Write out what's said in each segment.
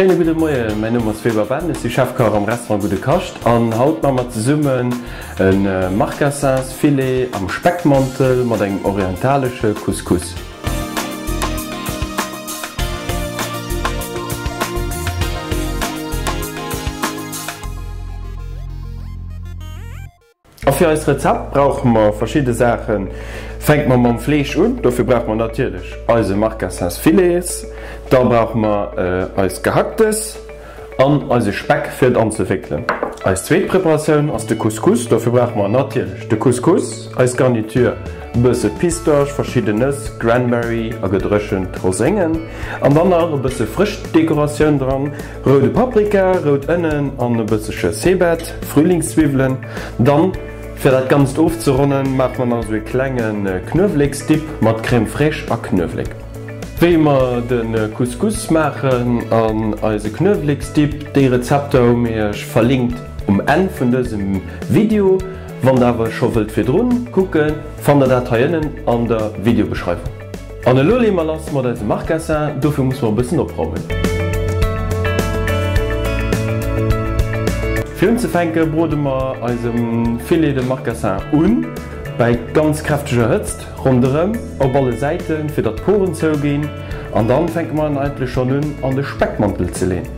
Schéine gudde Moien, mäin Numm ass Weber Ben, ech si Chefkach am Restaurant Gudde Kascht an haut maache mer zesummen e Marcassinsfilet am Speckmantel mat engem orientalesche Couscous. A fir eist Rezept brauche mer verschidde Saachen. Fänke mer mam Fleesch un. Dofir brauche mer natierlech eise Marcassins Filets, da brauche mer eist Gehacktes an eise Speck fir et anzewéckelen. Eis zweet Preparatioun ass de Couscous. Dofir brauche mer natierlech de Couscous, eis Garniture, e bësse Pistache, verschidden Nëss, Granberry a gedréchent Roséngen an dann nach e bësse frësch Dekoratioun dran, Roude Paprika, rout Ënnen an e bëssche Cebette, Frühlingszwiwwelen. Dann, fir dat Ganzt ofzeronnen, maache mer nach esou e klenge Knueweleksdip mat Crème fraîche a Knuewelek. Wéi mer de Couscous maachen an eise Knueweleksdip, déi Rezepter hu mir iech verlinkt um Enn vun dësem Video. Wann der awer scho wëllt virdrun kucken, fannt der dat hei ënnen an der Videobeschreiwung. An elo leeë mer lass mat eisem Marcassin, dofir musse mer e bëssen opraumen. Fir unzefänke brode mer eise Filet de Marcassin un, bäi ganz kräfteger Hëtzt, ronderëm op alle Säiten, fir datt d'Poren zouginn. An dann fänke mer en eigentlech schonn un an de Speckmantel ze leen.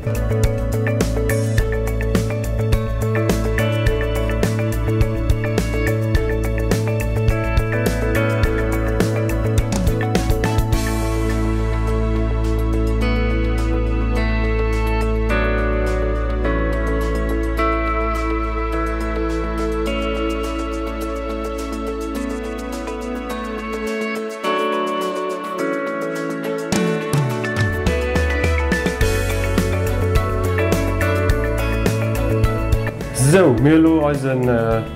Sou, mir hu lo eise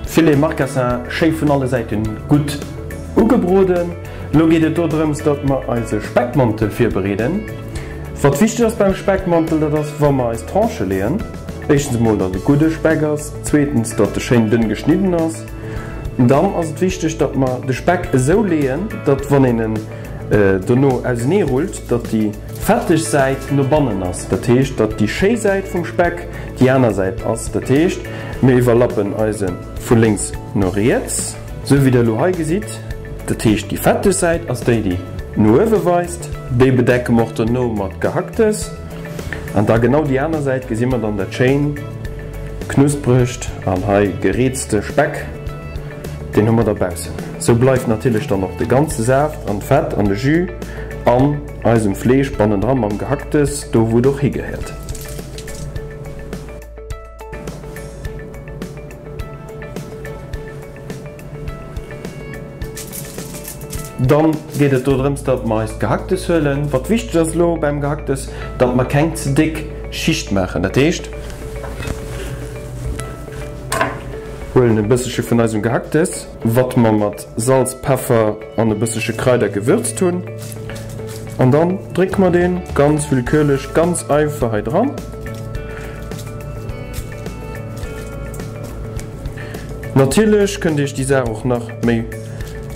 Filet Marcassin schéi vun alle Säiten gutt ugebroden. Lo geet et dodrëms, datt mer eise Speckmantel virbereeden. Wat wichteg ass beim Speckmantel, dat ass, wa mer eis Tranchë leeën, éischtens emol, datt et gudde Speck ass, zweetens, datt e schéin dënn geschnidden ass. Dann ass et wichteg, datt mer de Speck esou leeën, datt wann een en dono ausenee rullt, datt déi fetteg Säit no bannen ass, dat heescht, datt déi schéi Säit vum Speck déi aner Säit ass. Dat heescht, mir iwwerlappen eise vu lénks no riets, sou wéi der elo hei gesitt. Dat heescht, déi fetteg Säit ass déi, déi no uewe weist. Déi bedecke mer och dono mat Gehacktes. An da genau déi aner Säit gesi mer dann dat schéin knuspregt an hei gereezte Speck. Deen hu mer da baussen. Sou bleift natierlech dann och de ganze Saaft an d'Fett an de Jus an eisem Fleesch bannendran mam Gehacktes, do wou et och higehéiert. Dann geet et dodrëms datt mer eist Gehacktes huelen. Wat wichteg ass elo beim Gehacktes, datt mer keng ze déck Schicht maachen. Dat heescht. Huelen e bëssche vun eisem Gehacktes, wat mer mat Salz, Peffer an e bëssche Kraider gewürzt hunn, an dann drécke mer deen ganz willkürlech, ganz einfach hei dran. Natierlech kënnt Iech déi Saach och nach méi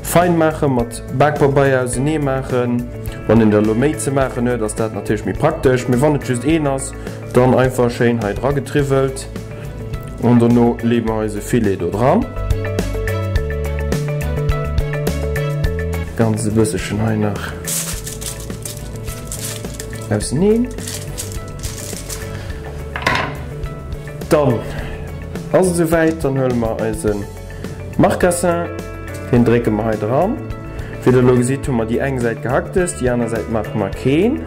fein maache mat Bakpabeier ausenee maachen. Wann een der elo méi ze maachen huet, ass dat natierlech méi praktesch, mee wann et just een ass, dann einfach schéin hei dra getriwwelt. An dono leeë mer eise Filet do dran. Ganz e bësselchen hei nach auseneen. Dann ass et esouwäit, dann huele mer eise Marcassin, deen drécke mer hei dran. Wéi der elo gesitt, hu mer déi eng Säit Gehacktes, déi aner Säit maache mer keen.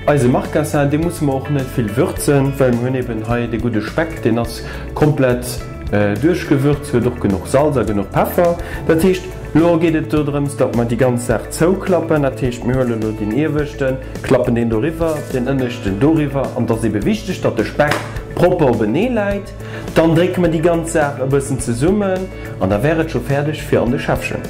Eise Marcassin, dee musse mer och net vill würzen, well mer hunn eben hei dee gudde Speck, deen ass komplett duerchgewürzt, huet och genuch Salz a genuch Peffer. Dat heescht, elo geet et dodrëms, datt mer déi ganz Saach zouklappen. Dat heescht, mir huele elo deen ieweschten, klappen deen doriwwer, deen ënneschten doriwwer an et ass ebe wichteg, datt de Speck propper openee läit. Dann drécke mer déi ganz Saach e bëssen zesummen an da wär et scho fäerdeg fir an de Schäffchen.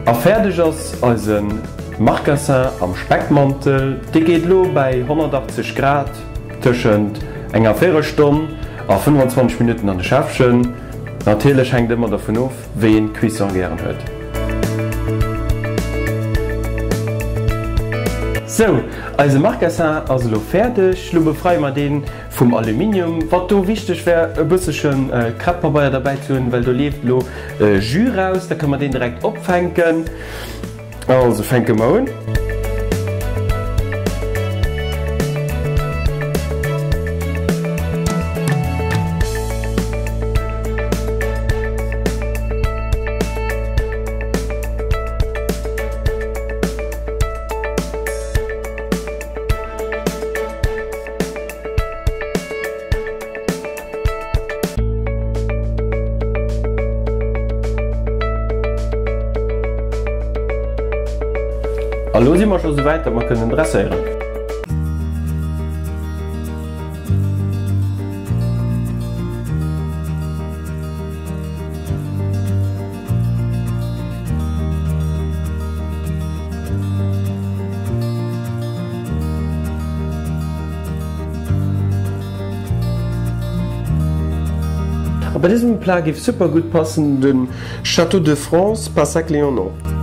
A fäerdeg ass eise Marcassin am Speckmantel. Dee geet elo bäi 180 Grad tëschent enger Véirelstonn a 25 Minutten an de Schäffchen. Natierlech hänkt ëmmer dervun of, wéi een d'Cuisson gären huet. Sou, eise Marcassin ass elo fäerdeg. Lo befreie mer deen vum Aluminium. Wat do wichteg wär, e bësselchen Crepe-Pabeier derbäi ze hunn, well do leeft elo Jus raus, da kënne mer deen direkt opfänken. Also fänke mer un. A lo si mer scho souwäit, datt mer kënnen dresséieren. A bei dësem Plat géif super gutt passen de Château de France Pessac Léognan.